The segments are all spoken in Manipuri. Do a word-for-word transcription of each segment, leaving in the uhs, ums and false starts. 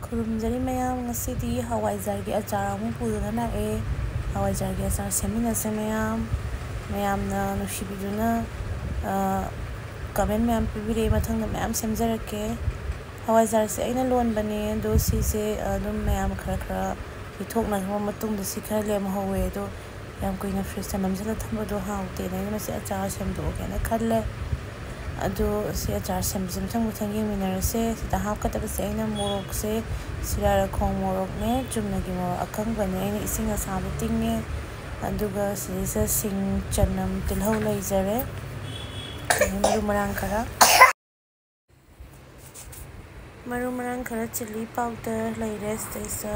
ꯈꯨꯔꯨꯝꯖꯔꯤ ꯃꯌꯥꯝ, ꯉꯁꯤꯗꯤ ꯍꯋꯥꯏꯖꯥꯔꯒꯤ ꯑꯆꯥꯔ ꯑꯃꯨꯛ ꯄꯨꯗꯨꯅ ꯂꯥꯛꯑꯦ꯫ ꯍꯋꯥꯏꯖꯥꯔꯒꯤ ꯑꯆꯥꯔ ꯁꯦꯝꯃꯤꯟꯅꯁꯦ ꯃꯌꯥꯝ꯫ ꯃꯌꯥꯝꯅ ꯅꯨꯡꯁꯤꯕꯤꯗꯨꯅ, ꯑ, comment ꯃꯌꯥꯝ ꯄꯤꯕꯤꯔꯛꯑꯦ, ꯃꯊꯪꯗ ꯃꯌꯥꯝ ꯁꯦꯝꯖꯔꯛꯀꯦ꯫ ꯍꯋꯥꯏꯖꯥꯔꯁꯦ ꯑꯩꯅ ꯂꯣꯟꯕꯅꯦ, ꯑꯗꯣ ꯁꯤꯁꯦ ꯑꯗꯨꯝ ꯃꯌꯥꯝ ꯈꯔ ꯈꯔ ꯄꯤꯊꯣꯛꯅꯈ꯭ꯔꯕ ꯃꯇꯨꯡꯗ ꯁꯤ ꯈꯔ ꯂꯦꯝꯍꯧꯋꯦ꯫ ꯑꯗꯣ ꯌꯥꯝ ꯀꯨꯏꯅ fridgeꯇ ꯅꯝꯁꯤꯜꯂ ꯊꯝꯕꯗꯣ ꯍꯥꯎꯇꯦꯅ ꯑꯩꯅ ꯃꯁꯤ ꯑꯆꯥꯔ ꯁꯦꯝꯗꯣꯛꯑꯒꯦꯅ ꯈꯜꯂꯦ꯫ ꯑꯗꯣ ꯁꯤ ꯑꯆꯥꯔ ꯁꯦꯝꯕꯁꯦ ꯃꯊꯪ ꯃꯊꯪ ꯌꯦꯡꯃꯤꯟꯅꯔꯁꯦ꯫ ꯁꯤꯗ ꯍꯥꯞꯀꯗꯕꯁꯦ ꯑꯩꯅ ꯃꯣꯔꯣꯛꯁꯦ ꯁꯤꯔꯥꯔꯈꯣꯡ ꯃꯣꯔꯣꯛꯅꯦ, ꯆꯨꯝꯅꯒꯤ ꯃꯣꯔꯣꯛ ꯑꯀꯪꯕꯅꯦ, ꯑꯩꯅ ꯏꯁꯤꯡ ꯑꯁꯥꯕ ꯇꯤꯡꯉꯦ꯫ ꯑꯗꯨꯒ ꯁꯤꯗꯩꯁꯤꯗ ꯁꯤꯡ, ꯆꯅꯝ, ꯇꯤꯜꯍꯧ ꯂꯩꯖꯔꯦ꯫ ꯑꯗꯒꯤ ꯃꯔꯨ ꯃꯔꯥꯡ ꯈꯔ꯫ ꯃꯔꯨ ꯃꯔꯥꯡ ꯈꯔ, chilli powder ꯂꯩꯔꯦ꯫ ꯁꯤꯗꯩꯁꯤꯗ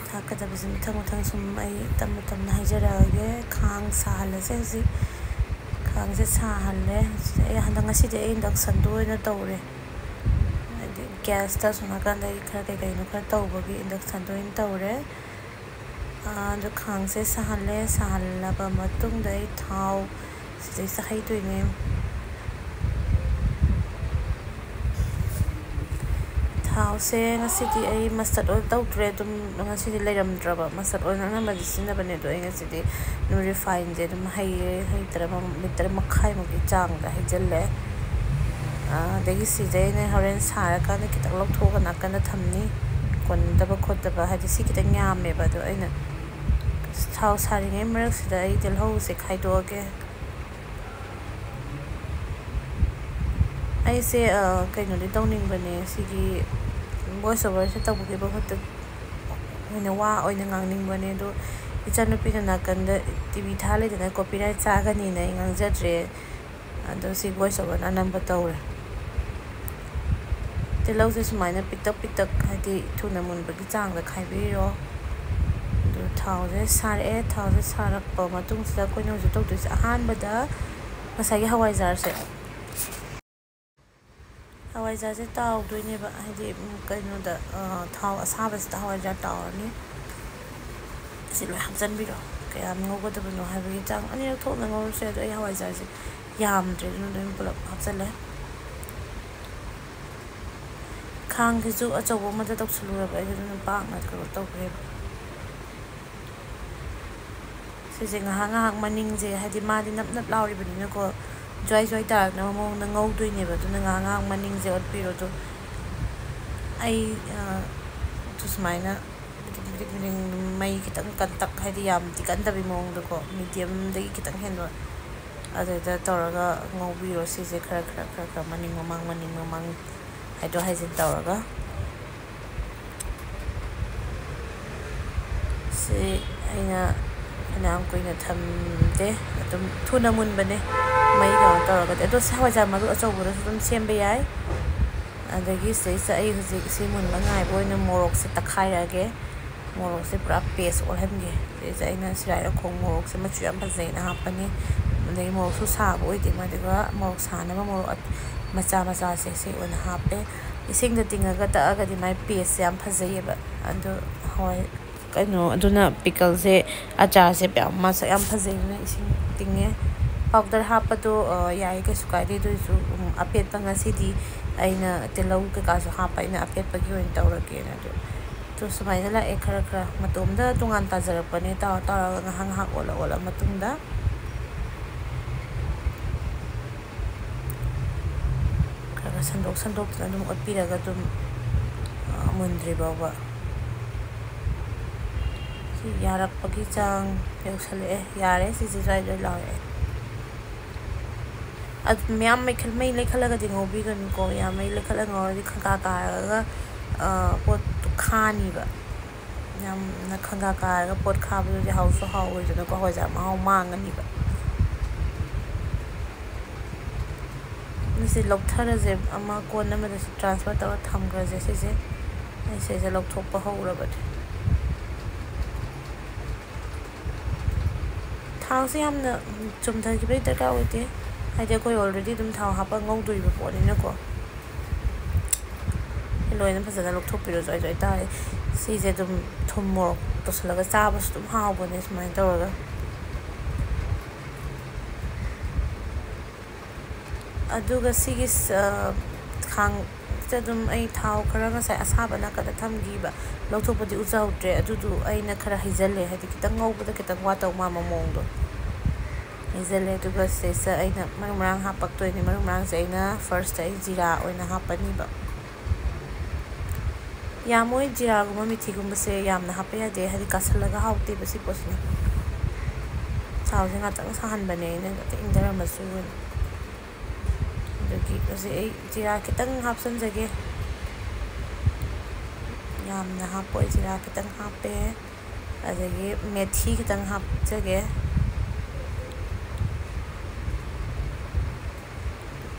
ꯊꯥꯛꯀꯗꯕꯁꯦ ꯃꯊꯪ ꯃꯊꯪ ꯁꯨꯝ ꯑꯩ ꯇꯞꯅ ꯇꯞꯅ ꯍꯥꯏꯖꯔꯛꯑꯒꯦ꯫ ꯈꯥꯡ ꯁꯥꯍꯜꯂꯁꯦ ꯍꯧꯖꯤꯛ꯫ ꯈꯥꯡꯁꯦ ꯁꯥꯍꯜꯂꯦ꯫ ꯁꯤꯗ ꯑꯩ ꯍꯟꯗꯛ, ꯉꯁꯤꯗꯤ ꯑꯩ inductionꯗ ꯑꯣꯏꯅ ꯇꯧꯔꯦ꯫ ꯍꯥꯏꯗꯤ gasꯇ ꯑꯁꯣꯝ ꯅꯥꯀꯟꯗ ꯑꯩ ꯈꯔ ꯀꯩ ꯀꯩꯅꯣ ꯈꯔ ꯇꯧꯕꯒꯤ inductionꯗ ꯑꯣꯏꯅ ꯇꯧꯔꯦ꯫ ꯑꯥ, ꯑꯗꯨ ꯈꯥꯡꯁꯦ ꯁꯥꯍꯜꯂꯦ꯫ ꯁꯥꯍꯜꯂꯕ ꯃꯇꯨꯡꯗ ꯑꯩ ꯊꯥꯎ ꯁꯤꯗꯩꯁꯤꯗ ꯍꯩꯗꯣꯏꯅꯦ꯫ ꯊꯥꯎꯁꯦ ꯉꯁꯤꯗꯤ ꯑꯩ mustard oil ꯇꯧꯗ꯭ꯔꯦ, ꯑꯗꯨꯝ ꯉꯁꯤꯗꯤ ꯂꯩꯔꯝꯗ꯭ꯔꯕ꯫ Mustard oil ꯑꯅꯝꯕꯗꯤ ꯁꯤꯖꯤꯟꯅꯕꯅꯦ, ꯑꯗꯣ ꯑꯩ ꯉꯁꯤꯗꯤ ꯑꯗꯨꯝ refineꯁꯦ ꯑꯗꯨꯝ ꯍꯩꯔꯦ, ꯍꯩꯇꯔꯥ ꯂꯤꯇꯔ ꯃꯈꯥꯏꯃꯨꯛꯀꯤ ꯆꯥꯡꯗ ꯍꯩꯖꯤꯜꯂꯦ꯫ ꯑꯥ, ꯑꯗꯒꯤ ꯁꯤꯗꯩ ꯑꯩꯅ ꯍꯣꯔꯦꯟ ꯁꯥꯔꯀꯥꯟꯗ ꯈꯤꯇꯪ ꯂꯧꯊꯣꯛꯑꯒ ꯅꯥꯀꯟꯗ ꯊꯝꯅꯤ꯫ ꯀꯣꯟꯅꯗꯕ ꯈꯣꯠꯇꯕ ꯍꯥꯏꯗꯤ ꯁꯤ ꯈꯤꯇꯪ ꯌꯥꯝꯃꯦꯕ, ꯑꯗꯣ ꯑꯩꯅ ꯊꯥꯎ ꯁꯥꯔꯤꯉꯩ ꯃꯔꯛꯁꯤꯗ ꯑꯩ ꯇꯤꯜꯍꯧꯁꯦ ꯈꯥꯏꯗꯣꯛꯑꯒꯦ꯫ ꯑꯩꯁꯦ, ꯑ, ꯀꯩꯅꯣꯗꯤ ꯇꯧꯅꯤꯡꯕꯅꯦ, ꯁꯤꯒꯤ voice overꯁꯦ ꯇꯧꯕꯒꯤ ꯃꯍꯨꯠꯇ ꯑꯣꯏꯅ ꯋꯥ ꯑꯣꯏꯅ ꯉꯥꯡꯅꯤꯡꯕꯅꯦ, ꯑꯗꯣ ꯏꯆꯥꯅꯨꯄꯤꯅ ꯅꯥꯀꯟꯗ ꯇꯤ ꯚꯤ ꯊꯥ ꯂꯩꯗꯅ copyright ꯆꯥꯒꯅꯤꯅ ꯑꯩ ꯉꯥꯡꯖꯗ꯭ꯔꯦ꯫ ꯑꯗꯣ ꯁꯤ voice overꯅ ꯑꯅꯝꯕ ꯇꯧꯔꯦ꯫ ꯇꯤꯜꯍꯧꯁꯦ ꯁꯨꯃꯥꯏꯅ ꯄꯤꯛꯇꯛ ꯄꯤꯛꯇꯛ, ꯍꯥꯏꯗꯤ ꯊꯨꯅ ꯃꯨꯟꯕꯒꯤ ꯆꯥꯡꯗ ꯈꯥꯏꯕꯤꯔꯣ꯫ ꯑꯗꯨ ꯊꯥꯎꯁꯦ ꯁꯥꯔꯛꯑꯦ꯫ ꯊꯥꯎꯁꯦ ꯁꯥꯔꯛꯄ ꯃꯇꯨꯡꯁꯤꯗ ꯑꯩꯈꯣꯏꯅ ꯍꯧꯖꯤꯛ ꯇꯧꯗꯣꯏꯁꯦ, ꯑꯍꯥꯟꯕꯗ ꯉꯁꯥꯏꯒꯤ ꯍꯋꯥꯏꯖꯥꯔꯁꯦ, ꯍꯋꯥꯏꯖꯥꯔꯁꯦ ꯇꯥꯎꯗꯣꯏꯅꯦꯕ, ꯍꯥꯏꯗꯤ, ꯎꯝ, ꯀꯩꯅꯣꯗ, ꯑ, ꯊꯥꯎ ꯑꯁꯥꯕꯁꯤꯗ ꯍꯋꯥꯏꯖꯥꯔ ꯇꯥꯎꯔꯅꯤ꯫ ꯑꯁꯤ ꯂꯣꯏ ꯍꯥꯞꯆꯤꯟꯕꯤꯔꯣ꯫ ꯀꯌꯥꯝ ꯉꯧꯒꯗꯕꯅꯣ ꯍꯥꯏꯕꯒꯤ ꯆꯥꯡ ꯑꯅꯤꯔꯛ ꯊꯣꯛꯅ ꯉꯧꯔꯁꯨ ꯌꯥꯏ, ꯑꯗꯣ ꯑꯩ ꯍꯋꯥꯏꯖꯥꯔꯁꯦ ꯌꯥꯝꯗ꯭ꯔꯦ, ꯑꯗꯨꯅ ꯂꯣꯏꯅ ꯄꯨꯂꯞ ꯍꯥꯞꯆꯤꯜꯂꯦ꯫ ꯈꯥꯡꯁꯤꯁꯨ ꯑꯆꯧꯕ ꯑꯃꯗ ꯇꯧꯁꯜꯂꯨꯔꯕ ꯑꯩꯁꯦ, ꯑꯗꯨꯅ ꯄꯥꯛꯅ ꯀꯩꯅꯣ ꯇꯧꯈ꯭ꯔꯦꯕ꯫ ꯁꯤꯁꯦ ꯉꯥꯏꯍꯥꯛ ꯉꯥꯏꯍꯥꯛ ꯃꯅꯤꯡꯁꯦ, ꯍꯥꯏꯗꯤ ꯃꯥꯗꯤ ꯅꯞ ꯅꯞ ꯂꯥꯎꯔꯤꯕꯅꯤꯅꯀꯣ, ꯖ꯭ꯋꯥꯏ ꯖ꯭ꯋꯥꯏ ꯇꯥꯔꯛꯅꯕ ꯃꯑꯣꯡꯗ ꯉꯧꯗꯣꯏꯅꯦꯕ꯫ ꯑꯗꯨꯅ ꯉꯥꯏꯍꯥꯛ ꯉꯥꯏꯍꯥꯛ ꯃꯅꯤꯡꯁꯦ ꯑꯣꯠꯄꯤꯔꯣ꯫ ꯑꯗꯣ ꯑꯩ, ꯑ, ꯑꯗꯨ ꯁꯨꯃꯥꯏꯅ ꯕꯤꯗꯤꯡ ꯕꯤꯗꯤꯡ ꯕꯤꯗꯤꯡ ꯃꯩ ꯈꯤꯇꯪ ꯀꯟꯇꯛ, ꯍꯥꯏꯗꯤ ꯌꯥꯝꯗꯤ ꯀꯟꯗꯕꯤ ꯃꯑꯣꯡꯗꯀꯣ, ꯃꯤꯗꯤꯌꯝꯗꯒꯤ ꯈꯤꯇꯪ ꯍꯦꯟꯕ, ꯑꯗꯨꯗ ꯇꯧꯔꯒ ꯉꯧꯕꯤꯔꯣ꯫ ꯁꯤꯁꯦ ꯈꯔ ꯈꯔ ꯈꯔ ꯈꯔ ꯃꯅꯤꯡ ꯃꯃꯥꯡ, ꯃꯅꯤꯡ ꯃꯃꯥꯡ ꯍꯥꯏꯗꯣꯛ ꯍꯥꯏꯖꯤꯟ ꯇꯧꯔꯒ꯫ ꯁꯤ ꯑꯩꯅ ꯐꯅꯌꯥꯝ ꯀꯨꯏꯅ ꯊꯝꯗꯦ, ꯑꯗꯨꯝ ꯊꯨꯅ ꯃꯨꯟꯕꯅꯦ꯫ ꯃꯩ ꯀꯩꯅꯣ ꯇꯧꯔꯒꯗꯤ꯫ ꯑꯗꯣ ꯁꯤ ꯍꯋꯥꯏꯖꯥꯔ ꯃꯔꯨ ꯑꯆꯧꯕꯗꯁꯨ ꯑꯗꯨꯝ ꯁꯦꯝꯕ ꯌꯥꯏ꯫ ꯑꯗꯒꯤ ꯁꯤꯗꯩꯁꯤꯗ ꯑꯩ ꯍꯧꯖꯤꯛ ꯁꯤ ꯃꯨꯟꯕ ꯉꯥꯏꯕ ꯑꯣꯏꯅ ꯃꯣꯔꯣꯛꯁꯦ ꯇꯛꯈꯥꯏꯔꯛꯑꯒꯦ꯫ ꯃꯣꯔꯣꯛꯁꯦ ꯄꯨꯔꯥ ꯄꯦꯁ ꯑꯣꯜꯍꯟꯒꯦ꯫ ꯁꯤꯗꯩꯁꯤꯗ ꯑꯩꯅ ꯁꯤꯔꯥꯏꯔꯈꯣꯡ ꯃꯣꯔꯣꯛꯁꯦ ꯃꯆꯨ ꯌꯥꯝ ꯐꯖꯩꯅ ꯍꯥꯞꯄꯅꯤ꯫ ꯑꯗꯒꯤ ꯃꯣꯔꯣꯛꯁꯨ ꯁꯥꯕ ꯑꯣꯏꯗꯦ, ꯑꯗꯨꯒ ꯃꯣꯔꯣꯛ ꯁꯥꯅꯕ ꯃꯣꯔꯣꯛ ꯑꯠ-, ꯃꯆꯥ ꯃꯆꯥꯁꯦ ꯁꯤ ꯑꯣꯏꯅ ꯍꯥꯞꯄꯦ꯫ ꯏꯁꯤꯡꯗ ꯇꯤꯡꯉꯒ ꯇꯛꯑꯒꯗꯤ ꯃꯥꯏ ꯄꯦꯁꯁꯦ ꯌꯥꯝ ꯐꯖꯩꯌꯦꯕ꯫ ꯑꯗꯣ ꯍꯋꯥꯏ ꯀꯩꯅꯣ, ꯑꯗꯨꯅ ꯄꯤꯀꯜꯁꯦ, ꯑꯆꯥꯔꯁꯦ ꯌꯥꯝ ꯃꯁꯛ ꯌꯥꯝ ꯐꯖꯩ, ꯑꯗꯨꯅ ꯏꯁꯤꯡ ꯇꯤꯡꯉꯦ꯫ ꯄꯥꯎꯗꯔ ꯍꯥꯞꯄꯗꯣ, ꯑ, ꯌꯥꯏ, ꯀꯩꯁꯨ ꯀꯥꯏꯗꯦ꯫ ꯑꯗꯨ ꯑꯣꯏꯔꯁꯨ, ꯎꯝ, ꯑꯄꯦꯠꯄ ꯉꯁꯤꯗꯤ ꯑꯩꯅ ꯇꯤꯜꯍꯧ ꯀꯩꯀꯥꯁꯨ ꯍꯥꯞꯄ, ꯑꯩꯅ ꯑꯄꯦꯠꯄꯒꯤ ꯑꯣꯏꯅ ꯇꯧꯔꯒꯦꯅ꯫ ꯑꯗꯨ, ꯑꯗꯨ ꯁꯨꯃꯥꯏꯅ ꯂꯥꯛꯑꯦ ꯈꯔ ꯈꯔ꯫ ꯃꯇꯣꯝꯗ ꯇꯣꯉꯥꯟ ꯇꯥꯖꯔꯛꯄꯅꯦ꯫ ꯇꯥꯎꯔ ꯇꯥꯎꯔꯒ ꯉꯥꯏꯍꯥꯛ ꯉꯥꯏꯍꯥꯛ ꯑꯣꯠꯂ ꯑꯣꯠꯂ ꯃꯇꯨꯡꯗ ꯈꯔ ꯈꯔ ꯁꯟꯗꯣꯛ ꯁꯟꯗꯣꯛꯇꯅ ꯑꯗꯨꯝ ꯑꯣꯠꯄꯤꯔꯒ ꯑꯗꯨꯝ, ꯑ, ꯃꯨꯟꯗ꯭ꯔꯤ ꯐꯥꯎꯕ꯫ ꯁꯤ ꯌꯥꯔꯛꯄꯒꯤ ꯆꯥꯡ ꯌꯧꯁꯜꯂꯛꯑꯦ꯫ ꯌꯥꯔꯦ, ꯁꯤꯁꯦ ꯖ꯭ꯋꯥꯏ ꯖ꯭ꯋꯥꯏ ꯂꯥꯎꯔꯛꯑꯦ꯫ ꯑꯗꯨ ꯃꯌꯥꯝ ꯃꯩꯈꯜ-, ꯃꯩ ꯂꯩꯈꯠꯂꯒꯗꯤ ꯉꯧꯕꯤꯒꯅꯨꯀꯣ꯫ ꯌꯥꯝ ꯃꯩ ꯂꯩꯈꯠꯂꯒ ꯉꯧꯔꯗꯤ ꯈꯪꯒꯥ ꯀꯥꯔꯒ, ꯑ, ꯄꯣꯠꯇꯨ ꯈꯥꯅꯤꯕ꯫ ꯌꯥꯝꯅ ꯈꯪꯒꯥ ꯀꯥꯔꯒ ꯄꯣꯠ ꯈꯥꯕꯗꯨꯗꯤ ꯍꯥꯎꯁꯨ ꯍꯥꯎꯔꯣꯏꯗꯅꯀꯣ, ꯍꯋꯥꯏꯖꯥꯔ ꯃꯍꯥꯎ ꯃꯥꯡꯉꯅꯤꯕ꯫ ꯃꯁꯤ ꯂꯧꯊꯔꯁꯦ, ꯑꯃ ꯀꯣꯟ ꯑꯃꯗꯁꯨ ꯇ꯭ꯔꯥꯟꯁꯐꯔ ꯇꯧꯔ ꯊꯝꯈ꯭ꯔꯁꯦ꯫ ꯁꯤꯁꯦ ꯑꯩ ꯁꯤꯁꯦ ꯂꯧꯊꯣꯛꯄ ꯍꯧꯔꯕꯅꯦ꯫ ꯊꯥꯎꯁꯦ ꯌꯥꯝꯅ ꯆꯨꯝꯊꯈꯤꯕꯒꯤ ꯗꯔꯀꯥꯔ ꯑꯣꯏꯗꯦ, ꯍꯥꯏꯗꯤ ꯑꯩꯈꯣꯏ already ꯑꯗꯨꯝ ꯊꯥꯎ ꯍꯥꯞꯄ ꯉꯧꯗꯣꯔꯤꯕ ꯄꯣꯠꯅꯤꯅꯀꯣ꯫ ꯁꯤ ꯂꯣꯏꯅ ꯐꯖꯅ ꯂꯧꯊꯣꯛꯄꯤꯔꯣ꯫ ꯑꯗꯨ ꯑꯣꯏꯇꯥꯔꯗꯤ ꯁꯤꯁꯦ ꯑꯗꯨꯝ ꯊꯨꯝ ꯃꯣꯔꯣꯛ ꯇꯧꯁꯤꯜꯂꯒ ꯆꯥꯕꯁꯨ ꯑꯗꯨꯝ ꯍꯥꯎꯕꯅꯦ ꯁꯨꯃꯥꯏꯅ ꯇꯧꯔꯒ꯫ ꯑꯗꯨꯒ ꯁꯤꯒꯤ ꯁ-, ꯈꯥꯡ-, ꯑꯗꯨꯝ ꯑꯩ ꯊꯥꯎ ꯈꯔ ꯉꯁꯥꯏ ꯑꯁꯥꯕ ꯅꯥꯀꯟꯗ ꯊꯝꯈꯤꯕ, ꯂꯧꯊꯣꯛꯄꯗꯤ ꯎꯖꯍꯧꯗ꯭ꯔꯦ꯫ ꯑꯗꯨꯗꯨ ꯑꯩꯅ ꯈꯔ ꯍꯩꯖꯜꯂꯦ, ꯍꯥꯏꯗꯤ ꯈꯤꯇꯪ ꯉꯧꯕꯗ ꯈꯤꯇꯪ ꯋꯥꯇꯧ ꯃꯥꯟꯕ ꯃꯑꯣꯡꯗꯣ ꯍꯩꯖꯜꯂꯦ꯫ ꯑꯗꯨꯒ ꯁꯤꯗꯩꯁꯤꯗ ꯑꯩꯅ ꯃꯔꯨ ꯃꯔꯥꯡ ꯍꯥꯞꯄꯛꯇꯣꯏꯅꯤ꯫ ꯃꯔꯨ ꯃꯔꯥꯡꯁꯦ ꯑꯩꯅ ꯐꯥꯔꯁꯇ ꯑꯩ ꯖꯤꯔꯥ ꯑꯣꯏꯅ ꯍꯥꯞꯄꯅꯤꯕ꯫ ꯌꯥꯝ ꯃꯣꯏ ꯖꯤꯔꯥꯒꯨꯝꯕ ꯃꯤꯊꯤꯒꯨꯝꯕꯁꯦ ꯌꯥꯝꯅ ꯍꯥꯞꯄ ꯌꯥꯗꯦ, ꯍꯥꯏꯗꯤ ꯀꯥꯁꯜꯂꯒ ꯍꯥꯎꯇꯦꯕ ꯁꯤ ꯄꯣꯠꯁꯤꯅ꯫ ꯊꯥꯎꯁꯦ ꯉꯥꯛꯇꯪ ꯁꯥꯍꯟꯕꯅꯦ ꯑꯩꯅ, ꯉꯥꯛꯇꯪ ꯏꯪꯊꯔꯝꯃꯁꯨ꯫ ꯑꯗꯒꯤ ꯍꯧꯖꯤꯛ ꯑꯩ ꯖꯤꯔꯥ ꯈꯤꯇꯪ ꯍꯥꯞꯆꯤꯟꯖꯒꯦ, ꯌꯥꯝꯅ ꯍꯥꯞꯄꯣꯏ, ꯖꯤꯔꯥ ꯈꯤꯇꯪ ꯍꯥꯞꯄꯦ꯫ ꯑꯗꯒꯤ ꯃꯦꯊꯤ ꯈꯤꯇꯪ ꯍꯥꯞꯆꯒꯦ꯫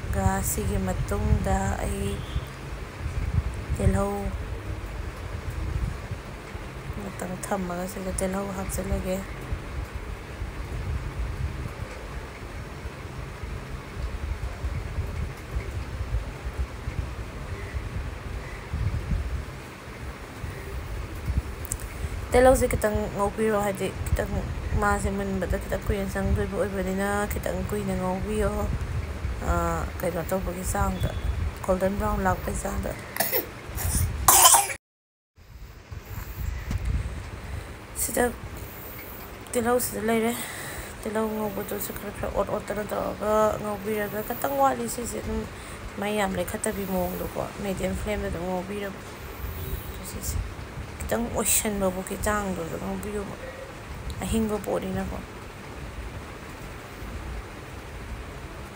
ꯑꯗꯨꯒ ꯁꯤꯒꯤ ꯃꯇꯨꯡꯗ ꯑꯩ ꯇꯤꯜꯍꯧ ꯉꯥꯛꯇꯪ ꯊꯝꯃꯒ ꯁꯤꯗ ꯇꯤꯜꯍꯧ ꯍꯥꯞꯆꯤꯜꯂꯒꯦ꯫ ꯇꯤꯜꯍꯧꯁꯦ ꯈꯤꯇꯪ ꯉꯧꯕꯤꯔꯣ, ꯍꯥꯏꯗꯤ ꯈꯤꯇꯪ ꯃꯥꯁꯦ ꯃꯨꯟꯕꯗ ꯈꯤꯇꯪ ꯀꯨꯏꯅ ꯆꯪꯗꯣꯏꯕ ꯑꯣꯏꯕꯅꯤꯅ ꯈꯤꯇꯪ ꯀꯨꯏꯅ ꯉꯧꯕꯤꯌꯣ꯫ ꯑꯥ, ꯀꯩꯅꯣ ꯇꯧꯕꯒꯤ ꯆꯥꯡꯗ, ꯒꯣꯜꯗꯟ ꯕ꯭ꯔꯥꯎꯟ ꯂꯥꯛꯄꯒꯤ ꯆꯥꯡꯗ꯫ ꯁꯤꯗ ꯇꯤꯜꯍꯧꯁꯤꯗ ꯂꯩꯔꯦ꯫ ꯇꯤꯜꯍꯧ ꯉꯧꯕꯗꯨꯁꯨ ꯈꯔ ꯈꯔ ꯑꯣꯠ ꯑꯣꯠꯇꯅ ꯇꯧꯔꯒ ꯉꯧꯕꯤꯔꯒ, ꯈꯤꯇꯪ ꯋꯥꯠꯂꯤ ꯁꯤꯁꯦ, ꯑꯗꯨꯝ ꯃꯩ ꯌꯥꯝ ꯂꯩꯈꯠꯇꯕꯤ ꯃꯑꯣꯡꯗꯀꯣ, ꯃꯦꯗꯤꯌꯝ ꯐ꯭ꯂꯦꯝꯗ ꯑꯗꯨꯝ ꯉꯧꯕꯤꯔꯕ꯫ ꯁꯤꯁꯦ ꯈꯤꯇꯪ ꯑꯣꯏꯁꯟꯕꯕꯨꯛꯀꯤ ꯆꯥꯡꯗꯣ ꯑꯗꯨꯝ ꯉꯧꯕꯤꯌꯣꯕ, ꯑꯍꯤꯡꯕ ꯄꯣꯠꯅꯤꯅꯀꯣ꯫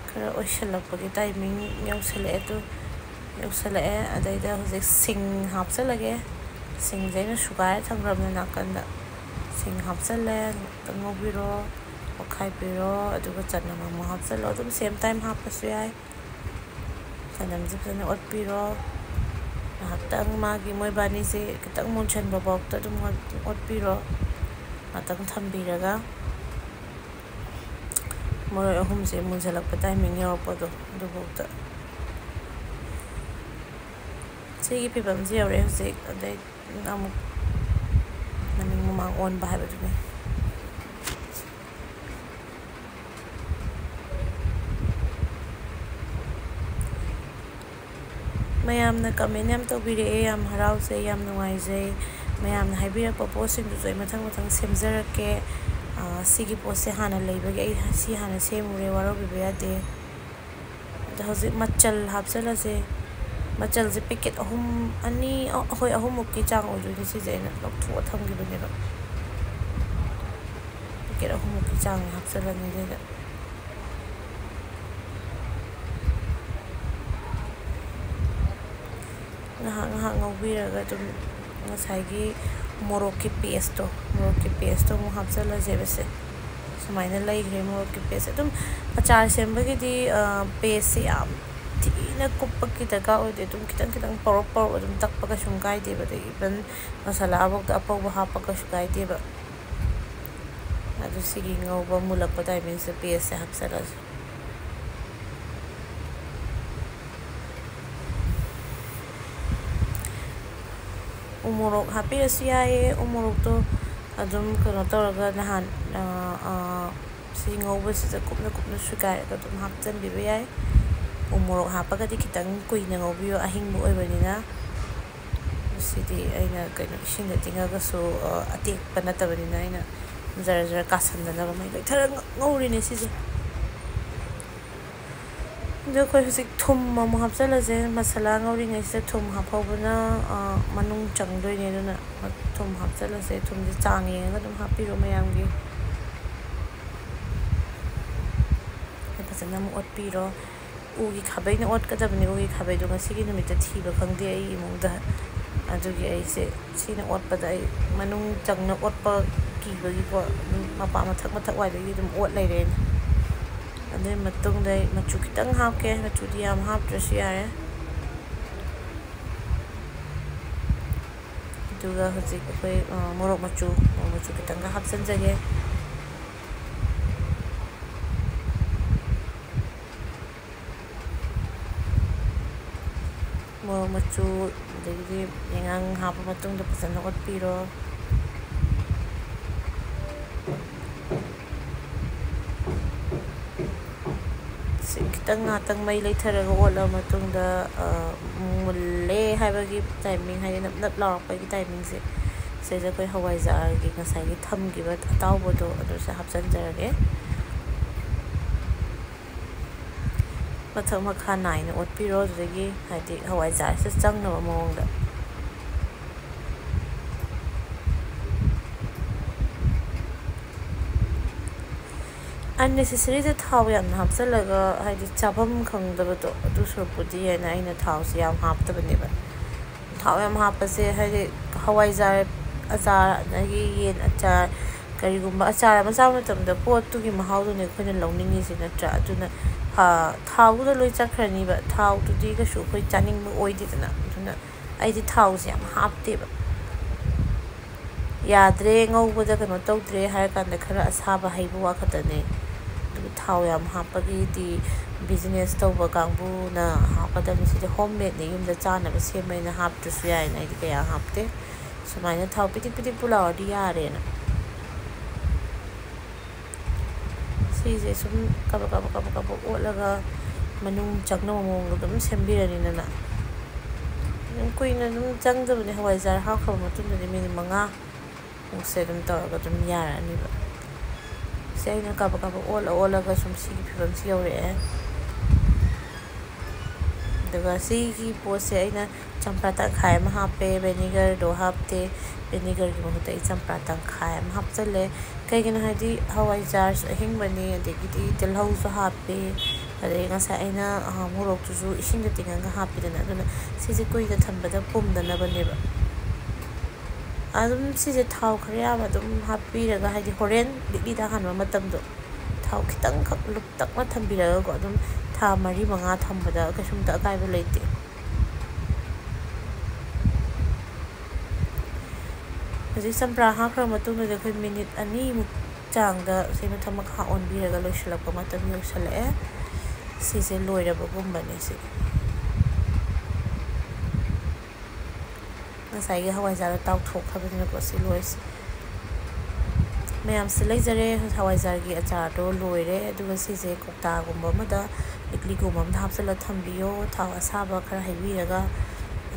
ꯈꯔ ꯑꯣꯏꯁꯜꯂꯛꯄꯒꯤ ꯇꯥꯏꯃꯤꯡ ꯌꯧꯁꯜꯂꯛꯑꯦ꯫ ꯑꯗꯨ ꯌꯧꯁꯜꯂꯛꯑꯦ꯫ ꯑꯗꯩꯗ ꯍꯧꯖꯤꯛ ꯁꯤꯡ ꯍꯥꯞꯆꯜꯂꯒꯦ꯫ ꯁꯤꯡꯁꯦ ꯑꯩꯅ ꯁꯨꯒꯥꯏꯔ ꯊꯝꯈ꯭ꯔꯕꯅꯦ ꯅꯥꯀꯟꯗ꯫ ꯁꯤꯡ ꯍꯥꯞꯆꯜꯂꯦ꯫ ꯉꯥꯛꯇꯪ ꯉꯧꯕꯤꯔꯣ, ꯑꯣꯠꯈꯥꯏꯕꯤꯔꯣ, ꯑꯗꯨꯒ ꯆꯅꯝ ꯑꯃꯨꯛ ꯍꯥꯞꯆꯜꯂꯣ꯫ ꯑꯗꯨꯝ ꯁꯦꯝ ꯇꯥꯏꯝ ꯍꯥꯞꯄꯁꯨ ꯌꯥꯏ꯫ ꯆꯅꯝꯁꯦ ꯐꯖꯅ ꯑꯣꯠꯄꯤꯔꯣ꯫ ꯉꯥꯏꯍꯥꯛꯇꯪ ꯃꯥꯒꯤ, ꯃꯣꯏꯕꯥꯅꯤꯁꯦ ꯈꯤꯇꯪ ꯃꯨꯟꯁꯟꯕ ꯐꯥꯎꯗ ꯑꯗꯨꯝ ꯑꯣꯠꯄꯤꯔꯣ꯫ ꯉꯥꯛꯇꯪ ꯊꯝꯕꯤꯔꯒ ꯃꯔꯣꯏ ꯑꯍꯨꯝꯁꯦ ꯃꯨꯟꯁꯤꯜꯂꯛꯄ ꯇꯥꯏꯃꯤꯡ ꯌꯧꯔꯛꯄꯗꯣ ꯑꯗꯨꯐꯥꯎꯗ꯫ ꯁꯤꯒꯤ ꯐꯤꯕꯝꯁꯤ ꯌꯧꯔꯛꯑꯦ ꯍꯧꯖꯤꯛ꯫ ꯑꯗꯩ ꯑꯃꯨꯛ ꯃꯅꯤꯡ ꯃꯃꯥꯡ ꯑꯣꯟꯕ ꯍꯥꯏꯕꯗꯨꯅꯤ꯫ ꯃꯌꯥꯝꯅ comment ꯌꯥꯝ ꯇꯧꯕꯤꯔꯛꯑꯦ, ꯌꯥꯝ ꯍꯔꯥꯎꯖꯩ, ꯌꯥꯝ ꯅꯨꯡꯉꯥꯏꯖꯩ꯫ ꯃꯌꯥꯝꯅ ꯍꯥꯏꯕꯤꯔꯛꯄ ꯄꯣꯠꯁꯤꯡꯗꯨꯁꯨ ꯑꯩ ꯃꯊꯪ ꯃꯊꯪ ꯁꯦꯝꯖꯔꯛꯀꯦ꯫ ꯑꯥ, ꯁꯤꯒꯤ ꯄꯣꯠꯁꯦ ꯍꯥꯟꯅ ꯂꯩꯕꯒꯤ ꯑꯩ ꯁꯤ ꯍꯥꯟꯅ ꯁꯦꯝꯃꯨꯔꯦ, ꯋꯥꯔꯧꯕꯤꯕ ꯌꯥꯗꯦ꯫ ꯑꯗ ꯍꯧꯖꯤꯛ ꯃꯆꯜ ꯍꯥꯞꯆꯤꯜꯂꯁꯦ꯫ ꯃꯆꯜꯁꯦ packet ꯑꯍꯨꯝ, ꯑꯅꯤ, ꯑ-, ꯍꯣꯏ, ꯑꯍꯨꯝꯃꯨꯛꯀꯤ ꯆꯥꯡ ꯑꯣꯏꯗꯣꯏꯅꯦ ꯁꯤꯁꯦ, ꯑꯩꯅ ꯂꯧꯊꯣꯛꯑ ꯊꯝꯈꯤꯕꯅꯦꯕ꯫ Packet ꯑꯍꯨꯝꯃꯨꯛꯀꯤ ꯆꯥꯡ ꯍꯥꯞꯆꯤꯜꯂꯅꯤ ꯑꯗꯨꯗ꯫ ꯉꯥꯏꯍꯥꯛ ꯉꯥꯏꯍꯥꯛ ꯉꯧꯕꯤꯔꯒ ꯑꯗꯨꯝ ꯉꯁꯥꯏꯒꯤ ꯃꯣꯔꯣꯛꯀꯤ paste ꯇꯣ, ꯃꯣꯔꯣꯛꯀꯤ paste ꯇꯣ ꯑꯃꯨꯛ ꯍꯥꯞꯆꯤꯜꯂꯁꯦꯕ ꯁꯦ꯫ ꯁꯨꯃꯥꯏꯅ ꯂꯩꯈ꯭ꯔꯦ ꯃꯣꯔꯣꯛꯀꯤ paste ꯁꯦ꯫ ꯑꯗꯨꯝ ꯑꯆꯥꯔ ꯁꯦꯝꯕꯒꯤꯗꯤ, ꯑ, paste ꯁꯦ ꯌꯥꯝ ꯊꯤꯅ ꯀꯨꯞꯄꯒꯤ ꯗꯔꯀꯥꯔ ꯑꯣꯏꯗꯦ꯫ ꯑꯗꯨꯝ ꯈꯤꯇꯪ ꯈꯤꯇꯪ ꯄꯧꯔꯞ ꯄꯧꯔꯞ ꯑꯗꯨꯝ ꯇꯛꯄ ꯀꯩꯁꯨꯝ ꯀꯥꯏꯗꯦꯕ꯫ ꯑꯗꯒꯤ even ꯃꯁꯥꯂꯥ ꯐꯥꯎꯗ ꯑꯄꯧꯕ ꯍꯥꯞꯄ ꯀꯩꯁꯨ ꯀꯥꯏꯗꯦꯕ꯫ ꯑꯗꯨ ꯁꯤꯒꯤ ꯉꯧꯕ ꯃꯨꯜꯂꯛꯄ timing ꯁꯤꯗ paste ꯁꯦ ꯍꯥꯞꯆꯤꯜꯂꯁꯦ꯫ ꯎ ꯃꯣꯔꯣꯛ ꯍꯥꯞꯄꯤꯔꯁꯨ ꯌꯥꯏꯌꯦ꯫ ꯎ ꯃꯣꯔꯣꯛꯇꯣ ꯑꯗꯨꯝ ꯀꯩꯅꯣ ꯇꯧꯔꯒ ꯅꯍꯥꯟ, ꯑ, ꯑ, ꯁꯤ ꯉꯧꯕꯁꯤꯗ ꯀꯨꯞꯅ ꯀꯨꯞꯅ ꯁꯨꯒꯥꯏꯔꯒ ꯑꯗꯨꯝ ꯍꯥꯞꯆꯤꯟꯕꯤꯕ ꯌꯥꯏ꯫ ꯎ ꯃꯣꯔꯣꯛ ꯍꯥꯞꯄꯒꯗꯤ ꯈꯤꯇꯪ ꯀꯨꯏꯅ ꯉꯧꯕꯤꯌꯣ, ꯑꯍꯤꯡꯕ ꯑꯣꯏꯕꯅꯤꯅ꯫ ꯁꯤꯗꯤ ꯑꯩꯅ ꯀꯩꯅꯣ ꯏꯁꯤꯡꯗ ꯇꯤꯡꯉꯒꯁꯨ, ꯑ, ꯑꯇꯦꯛꯄ ꯅꯠꯇꯕꯅꯤꯅ ꯑꯩꯅ ꯖꯔ ꯖꯔ ꯀꯥꯁꯟꯗꯅꯕ ꯃꯩ ꯂꯩꯊꯔ ꯉ-, ꯉꯧꯔꯤꯅꯦ ꯁꯤꯁꯦ꯫ ꯑꯗꯣ ꯑꯩꯈꯣꯏ ꯍꯧꯖꯤꯛ ꯊꯨꯝ ꯑꯃꯨꯛ ꯍꯥꯞꯆꯤꯜꯂꯁꯦ꯫ ꯃꯁꯥꯂꯥ ꯉꯧꯔꯤꯉꯩꯁꯤꯗ ꯊꯨꯝ ꯍꯥꯞꯍꯧꯕꯅ, ꯑ, ꯃꯅꯨꯡ ꯆꯪꯗꯣꯏꯅꯦ꯫ ꯑꯗꯨꯅ ꯊꯨꯝ ꯍꯥꯞꯆꯤꯜꯂꯁꯦ꯫ ꯊꯨꯝꯁꯦ ꯆꯥꯡ ꯌꯦꯡꯉꯒ ꯑꯗꯨꯝ ꯍꯥꯞꯄꯤꯔꯣ ꯃꯌꯥꯝꯒꯤ꯫ ꯑꯗꯩ ꯐꯖꯅ ꯑꯃꯨꯛ ꯑꯣꯠꯄꯤꯔꯣ꯫ ꯎꯒꯤ ꯈꯥꯕꯩꯅ ꯑꯣꯠꯀꯗꯕꯅꯤ꯫ ꯎꯒꯤ ꯈꯥꯕꯩꯗꯣ ꯉꯁꯤꯒꯤ ꯅꯨꯃꯤꯠꯇ ꯊꯤꯕ ꯈꯪꯗꯦ ꯑꯩ ꯏꯃꯨꯡꯗ꯫ ꯑꯗꯨꯒꯤ ꯑꯩꯁꯦ ꯁꯤꯅ ꯑꯣꯠꯄꯗ ꯑꯩ ꯃꯅꯨꯡ ꯆꯪꯅ ꯑꯣꯠꯄ ꯀꯤꯕꯒꯤꯀꯣ, ꯑꯗꯨꯝ ꯃꯄꯥ ꯃꯊꯛ ꯃꯊꯛ ꯋꯥꯏꯗꯒꯤ ꯑꯗꯨꯝ ꯑꯣꯠ ꯂꯩꯔꯦ ꯑꯩꯅ꯫ ꯑꯗꯨꯒꯤ ꯃꯇꯨꯡꯗ ꯑꯩ ꯃꯆꯨ ꯈꯤꯇꯪ ꯍꯥꯞꯀꯦ꯫ ꯃꯆꯨꯗꯤ ꯌꯥꯝ ꯍꯥꯞꯇ꯭ꯔꯁꯨ ꯌꯥꯔꯦ꯫ ꯑꯗꯨꯒ ꯍꯧꯖꯤꯛ ꯑꯩꯈꯣꯏ, ꯑ, ꯃꯣꯔꯣꯛ ꯃꯆꯨ, ꯃꯣꯔꯣꯛ ꯃꯆꯨ ꯈꯤꯇꯪꯒ ꯍꯥꯞꯆꯤꯟꯖꯒꯦ꯫ ꯃꯣꯔꯣꯛ ꯃꯆꯨ, ꯑꯗꯒꯤꯗꯤ ꯌꯥꯏꯉꯪ ꯍꯥꯞꯄ ꯃꯇꯨꯡꯗ ꯐꯖꯅ ꯑꯣꯠꯄꯤꯔꯣ꯫ ꯁꯤ ꯈꯤꯇꯪ ꯉꯥꯏꯍꯥꯛꯇꯪ ꯃꯩ ꯂꯩꯊꯔꯒ ꯑꯣꯠꯂꯕ ꯃꯇꯨꯡꯗ, ꯑ, ꯃꯨꯜꯂꯦ ꯍꯥꯏꯕꯒꯤ ꯇꯥꯏꯃꯤꯡ, ꯍꯥꯏꯗꯤ ꯅꯞ ꯅꯞ ꯂꯥꯎꯔꯛꯄꯒꯤ ꯇꯥꯏꯃꯤꯡꯁꯦ, ꯁꯤꯗꯩꯗ ꯑꯩꯈꯣꯏ ꯍꯋꯥꯏꯖꯥꯔꯒꯤ ꯉꯁꯥꯏꯒꯤ ꯊꯝꯈꯤꯕ ꯑꯇꯥꯎꯕꯗꯣ ꯑꯗꯨꯁꯦ ꯍꯥꯞꯆꯤꯟꯖꯔꯒꯦ꯫ ꯃꯊꯛ ꯃꯈꯥ ꯅꯥꯏꯅ ꯑꯣꯠꯄꯤꯔꯣ꯫ ꯑꯗꯨꯗꯒꯤ ꯍꯥꯏꯗꯤ ꯍꯋꯥꯏꯖꯥꯔꯁꯦ ꯆꯪꯅꯕ ꯃꯑꯣꯡꯗ꯫ Unnecessaryꯗ ꯊꯥꯎ ꯌꯥꯝꯅ ꯍꯥꯞꯆꯤꯜꯂꯒ ꯍꯥꯏꯗꯤ ꯆꯥꯐꯝ ꯈꯪꯗꯕꯗꯣ, ꯑꯗꯨ ꯁꯔꯨꯛꯄꯨꯗꯤ ꯍꯥꯏꯅ ꯑꯩꯅ ꯊꯥꯎꯁꯦ ꯌꯥꯝ ꯍꯥꯞꯇꯕꯅꯦꯕ꯫ ꯊꯥꯎ ꯌꯥꯝ ꯍꯥꯞꯄꯁꯦ ꯍꯥꯏꯗꯤ ꯍꯋꯥꯏꯖꯥꯔ ꯑꯆꯥꯔ, ꯑꯗꯒꯤ ꯌꯦꯟ ꯑꯆꯥꯔ, ꯀꯔꯤꯒꯨꯝꯕ ꯑꯆꯥꯔ ꯑꯃ ꯆꯥꯕ ꯃꯇꯝꯗ ꯄꯣꯠꯇꯨꯒꯤ ꯃꯍꯥꯎꯗꯨꯅꯦ ꯑꯩꯈꯣꯏꯅ ꯂꯧꯅꯤꯡꯉꯤꯁꯦ, ꯅꯠꯇ꯭ꯔꯥ? ꯑꯗꯨꯅ, ꯑ, ꯊꯥꯎꯗꯨꯗ ꯂꯣꯏ ꯆꯠꯈ꯭ꯔꯅꯤꯕ꯫ ꯊꯥꯎꯗꯨꯗꯤ ꯀꯩꯁꯨ ꯑꯩꯈꯣꯏ ꯆꯥꯅꯤꯡꯕ ꯑꯣꯏꯗꯦꯗꯅ꯫ ꯑꯗꯨꯅ ꯑꯩꯗꯤ ꯊꯥꯎꯁꯦ ꯌꯥꯝ ꯍꯥꯞꯇꯦꯕ꯫ ꯌꯥꯗ꯭ꯔꯦ, ꯉꯧꯕꯗ ꯀꯩꯅꯣ ꯇꯧꯗ꯭ꯔꯦ ꯍꯥꯏꯔꯀꯥꯟꯗ ꯈꯔ ꯑꯁꯥꯕ ꯍꯩꯕ ꯋꯥ ꯈꯛꯇꯅꯦ꯫ ꯑꯗꯨꯒ ꯊꯥꯎ ꯌꯥꯝ ꯍꯥꯞꯄꯒꯤꯗꯤ business ꯇꯧꯕ ꯀꯥꯡꯕꯨꯅ ꯍꯥꯞꯀꯗꯕꯅꯤ꯫ ꯁꯤꯗꯤ home madeꯅꯦ, ꯌꯨꯝꯗ ꯆꯥꯅꯕ ꯁꯦꯝꯕꯅꯤꯅ ꯍꯥꯞꯇ꯭ꯔꯁꯨ ꯌꯥꯏꯅ ꯑꯩꯗꯤ ꯀꯌꯥ ꯍꯥꯞꯇꯦ꯫ ꯁꯨꯃꯥꯏꯅ ꯊꯥꯎ ꯄꯤꯗꯤꯛ ꯄꯤꯗꯤꯛ ꯄꯨ ꯂꯥꯎꯔꯗꯤ ꯌꯥꯔꯦꯅ꯫ ꯁꯤꯁꯦ ꯁꯨꯝ ꯀꯕꯛ ꯀꯕꯛ ꯀꯕꯛ ꯀꯕꯛ ꯑꯣꯠꯂꯒ ꯃꯅꯨꯡ ꯆꯪꯅꯕ ꯃꯑꯣꯡꯗ ꯑꯗꯨꯝ ꯁꯦꯝꯕꯤꯔꯅꯤꯗꯅ꯫ ꯑꯗꯨꯝ ꯀꯨꯏꯅ ꯑꯗꯨꯝ ꯆꯪꯗꯕꯅꯦ, ꯍꯋꯥꯏꯖꯥꯔ ꯍꯥꯞꯈ꯭ꯔꯕ ꯃꯇꯨꯡꯗꯗꯤ ꯃꯤꯅꯤꯠ ꯃꯉꯥ ꯃꯨꯛꯁꯦ ꯑꯗꯨꯝ ꯇꯧꯔꯒ ꯑꯗꯨꯝ ꯌꯥꯔꯛꯑꯅꯤꯕ꯫ ꯁꯤ ꯑꯩꯅ ꯀꯥꯕꯛ ꯀꯥꯕꯛ ꯑꯣꯜꯂ ꯑꯣꯜꯂꯒ ꯁꯨꯝ ꯁꯤꯒꯤ ꯐꯤꯕꯝꯁꯤ ꯌꯧꯔꯛꯑꯦ꯫ ꯑꯗꯨꯒ ꯁꯤꯒꯤ ꯄꯣꯠꯁꯦ ꯑꯩꯅ ꯆꯝꯄ꯭ꯔꯥ ꯇꯪꯈꯥꯏ ꯑꯃ ꯍꯥꯞꯄꯦ, vinegarꯗꯣ ꯍꯥꯞꯇꯦ꯫ Vinegarꯒꯤ ꯃꯍꯨꯠꯇ ꯑꯩ ꯆꯝꯄ꯭ꯔꯥ ꯇꯪꯈꯥꯏ ꯑꯃ ꯍꯥꯞꯆꯜꯂꯦ꯫ ꯀꯩꯒꯤꯅꯣ ꯍꯥꯏꯗꯤ ꯍꯋꯥꯏꯖꯥꯔꯁꯨ ꯑꯍꯤꯡꯕꯅꯦ, ꯑꯗꯒꯤꯗꯤ ꯇꯤꯜꯍꯧꯁꯨ ꯍꯥꯞꯄꯦ, ꯑꯗꯩ ꯉꯁꯥꯏ ꯑꯩꯅ, ꯑ, ꯃꯣꯔꯣꯛꯇꯨꯁꯨ ꯏꯁꯤꯡꯗ ꯇꯤꯡꯉꯒ ꯍꯥꯞꯄꯤꯗꯅ, ꯑꯗꯨꯅ ꯁꯤꯁꯦ ꯀꯨꯏꯅ ꯊꯝꯕꯗ ꯄꯨꯝꯗꯅꯕꯅꯦꯕ꯫ ꯑꯗꯨꯝ ꯁꯤꯁꯦ ꯊꯥꯎ ꯈꯔ ꯌꯥꯝꯅ ꯑꯗꯨꯝ ꯍꯥꯞꯄꯤꯔꯒ, ꯍꯥꯏꯗꯤ ꯍꯣꯔꯦꯟ ꯂꯤꯛꯂꯤꯗ ꯍꯥꯟꯕ ꯃꯇꯝꯗꯣ ꯊꯥꯎ ꯈꯤꯇꯪꯈꯛ ꯂꯨꯞꯇꯛꯅ ꯊꯝꯕꯤꯔꯒꯀꯣ, ꯑꯗꯨꯝ ꯊꯥ ꯃꯔꯤ ꯃꯉꯥ ꯊꯝꯕꯗ ꯀꯩꯁꯨꯝꯇ ꯑꯀꯥꯏꯕ ꯂꯩꯇꯦ꯫ ꯍꯧꯖꯤꯛ ꯆꯝꯄ꯭ꯔꯥ ꯍꯥꯞꯈ꯭ꯔ ꯃꯇꯨꯡꯗꯗꯤ ꯑꯩꯈꯣꯏ ꯃꯤꯅꯤꯠ ꯑꯅꯤꯃꯨꯛ ꯆꯥꯡꯗ ꯁꯤ ꯃꯊꯛ ꯃꯈꯥ ꯑꯣꯟꯕꯤꯔꯒ ꯂꯣꯏꯁꯤꯜꯂꯛꯄ ꯃꯇꯝ ꯌꯧꯁꯤꯜꯂꯛꯑꯦ꯫ ꯁꯤꯁꯦ ꯂꯣꯏꯔꯕꯒꯨꯝꯕꯅꯦ ꯁꯤ꯫ ꯉꯁꯥꯏꯒꯤ ꯍꯋꯥꯏꯖꯥꯔꯗꯣ ꯇꯥꯎꯊꯣꯛꯈ꯭ꯔꯕꯅꯤꯅꯀꯣ ꯁꯤ ꯂꯣꯏꯔꯦ꯫ ꯃꯌꯥꯝꯁꯦ ꯂꯩꯖꯔꯦ꯫ ꯍꯋꯥꯏꯖꯥꯔꯒꯤ ꯑꯆꯥꯔꯗꯣ ꯂꯣꯏꯔꯦ꯫ ꯑꯗꯨꯒ ꯁꯤꯁꯦ ꯀꯧꯇꯥꯒꯨꯝꯕ ꯑꯃꯗ ꯂꯤꯛꯂꯤꯒꯨꯝꯕ ꯑꯃꯗ ꯍꯥꯞꯆꯤꯜꯂ ꯊꯝꯕꯤꯌꯣ꯫ ꯊꯥꯎ ꯑꯁꯥꯕ ꯈꯔ ꯍꯩꯕꯤꯔꯒ,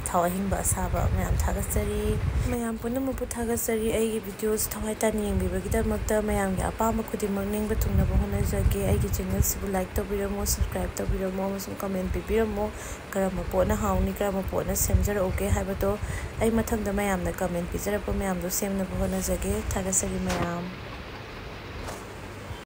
ꯊꯥꯎ ꯑꯍꯤꯡꯕ ꯑꯁꯥꯕ꯫ ꯃꯌꯥꯝ ꯊꯥꯒꯠꯆꯔꯤ꯫ ꯃꯌꯥꯝ ꯄꯨꯝꯅꯃꯛꯄꯨ ꯊꯥꯒꯠꯆꯔꯤ꯫ ꯑꯩꯒꯤ videoꯁꯤ ꯊꯋꯥꯏ ꯇꯥꯅ ꯌꯦꯡꯕꯤꯕꯒꯤꯗꯃꯛꯇ꯫ ꯃꯌꯥꯝꯒꯤ ꯑꯄꯥꯝꯕ ꯈꯨꯗꯤꯡꯃꯛ ꯅꯤꯡꯕ ꯊꯨꯡꯅꯕ ꯍꯣꯠꯅꯖꯒꯦ꯫ ꯑꯩꯒꯤ channelꯁꯤꯕꯨ like ꯇꯧꯕꯤꯔꯝꯃꯣ, subscribe ꯇꯧꯕꯤꯔꯝꯃꯣ ꯑꯃꯁꯨꯡ comment ꯄꯤꯕꯤꯔꯝꯃꯣ꯫ ꯀꯔꯝꯕ ꯄꯣꯠꯅ ꯍꯥꯎꯅꯤ, ꯀꯔꯝꯕ ꯄꯣꯠꯅ ꯁꯦꯝꯖꯔꯛꯎꯒꯦ ꯍꯥꯏꯕꯗꯣ ꯑꯩ ꯃꯊꯪꯗ ꯃꯌꯥꯝꯅ comment ꯄꯤꯖꯔꯛꯄ ꯃꯌꯥꯝꯗꯣ ꯁꯦꯝꯅꯕ ꯍꯣꯠꯅꯖꯒꯦ꯫ ꯊꯥꯒꯠꯆꯔꯤ ꯃꯌꯥꯝ꯫